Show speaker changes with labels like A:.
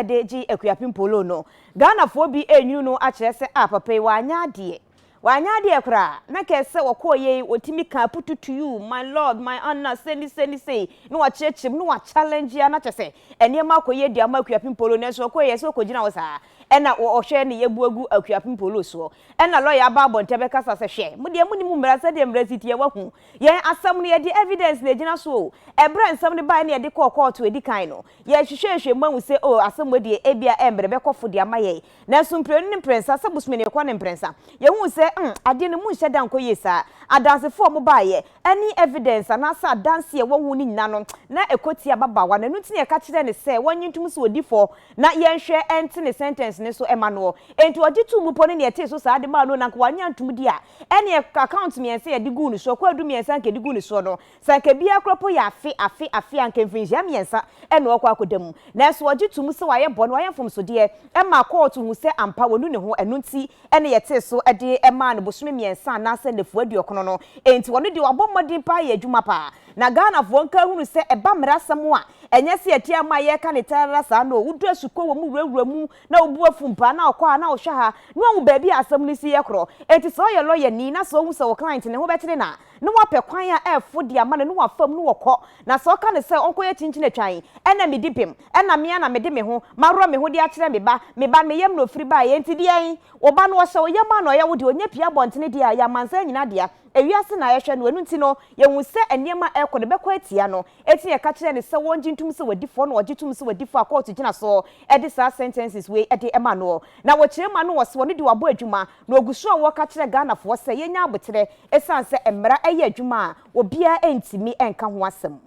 A: de gye Akuapem Polo no, Ghanafoɔ bi ɛnwunu no akyerɛ sɛ a papa yi wanyɛ adeɛ. Wanyɛ adeɛ koraa na kɛɛ sɛ wɔkɔɔ yei wɔtumi ka put to you, my lord, my honour, sɛni sɛni sei na wakyerɛkyerɛ mu na wachallenge ya na kyɛ sɛ nneɛma akɔ yie di ama Akuapem Polo. Nanso ɔkɔɔ yɛ sɛ ɔkɔgyina hɔ saa ɛna ɔhwɛ ne yɛbu agu Akuapem Polo soɔ, ɛna lɔya aba abɔnten bɛkasa sɛ, hwɛ, mo deɛ mo ni mu mmara sɛdeɛ mmara si teɛ, wahu yɛn asɛm no, yɛde evidence na egyina so o. Ɛbrɛ nsɛm no baa ne yɛde kɔɔ kɔɔto edi kan no, yɛhwehwɛ mu ahu sɛ o asɛm wɔ deɛ ebia ɛmbrɛ bɛkɔ fo de ama yɛn, nanso mprenu ne mprɛnsa sɛ bosome ne ɛkɔ ne mprɛnsa, yɛhu sɛ adeɛ no mu nhyɛ da nkɔ yie saa. Adansefoɔ a mo baayɛ ɛne evidence anaasɛ adanse a wɔhu ne nyinaa no na ɛkɔ tia ababaawa no. Ɛno nti na yɛka kyerɛ ne sɛ wɔnye ntom sɛ ɔdi fɔ na yɛnhwɛ ɛnte ne sentence ne so ɛma noɔ. Enti ɔgye to mu pɔ ne neɛ ɛtee so saa de maa no na nka wanya ntom di a ɛne account 3 yɛde gu ne soɔ, kɔ adu 3 nka yɛde gu ne soɔ no, sɛ nka biara koraa po yɛ afe afe afe a, nka mfirinhyia 3 ɛna ɔkɔ akɔda mu. Nanso ɔgye to mu sɛ wayɛ bɔne, wayɛ mfomsodeɛ, ɛma kɔɔto hu sɛ ampa wɔnu ne ho. Ɛno nti ɛne yɛtee so ɛde ɛmaa no bosome 3 anaasɛ nnafua 90 no. Enti wɔno deɛ wabɔ mmɔden paa, yɛ adwuma paa, na Ghanafoɔ nka hunu sɛ ɛba mmara asɛm a ɛnyɛ sɛ yɛte ama yɛka ne tara saa no. Wodu asukɔ wɔ mu wurawura mu na wobu afu mpa na ɔkɔ a na ɔhwɛ ha na wahu baabi a asɛm no si yɛ korɔ. Enti sɛ ɔyɛ lɔya ni na sɛ ɔhu sɛ wɔ client ne ho bɛkyere na wapɛ kwan a ɛɛfo de ama no na wafam no wɔkɔ, na sɛ ɔka ne sɛ ɔnkɔyɛ kyinkyin atwan ɛna medi pem ɛna mmea na mede me ho maworɔ me ho de akyerɛ me ba, me ba me yam na ofiri ba yɛ. Nti deɛn wo ba no ɔhyɛ wo yam a na ɔyɛ wo deɛ ɔnyɛ pia abɔntene deɛ a yɛ amansan nyinaa dea, ewiase na yɛhwɛ no. Ɛno nti no yɛhu sɛ nneɛma ɛkɔ no bɛkɔ atia no. Eti yɛka kyerɛ ne sɛ wɔngye ntom sɛ wadi fɔ na ɔgye tom sɛ wadi fɔ a kɔɔto gyina so ɛde saa sentences wei ɛde ɛma no. Na wɔkyerɛ ma no wɔ sɛ wɔno de wabɔ adwuma na ogu so a wɔka kyerɛ Ghanafoɔ sɛ yɛnya abotrɛ, ɛsiane sɛ mmara ɛyɛ adwuma a obiara ntumi ɛnka ho asɛm.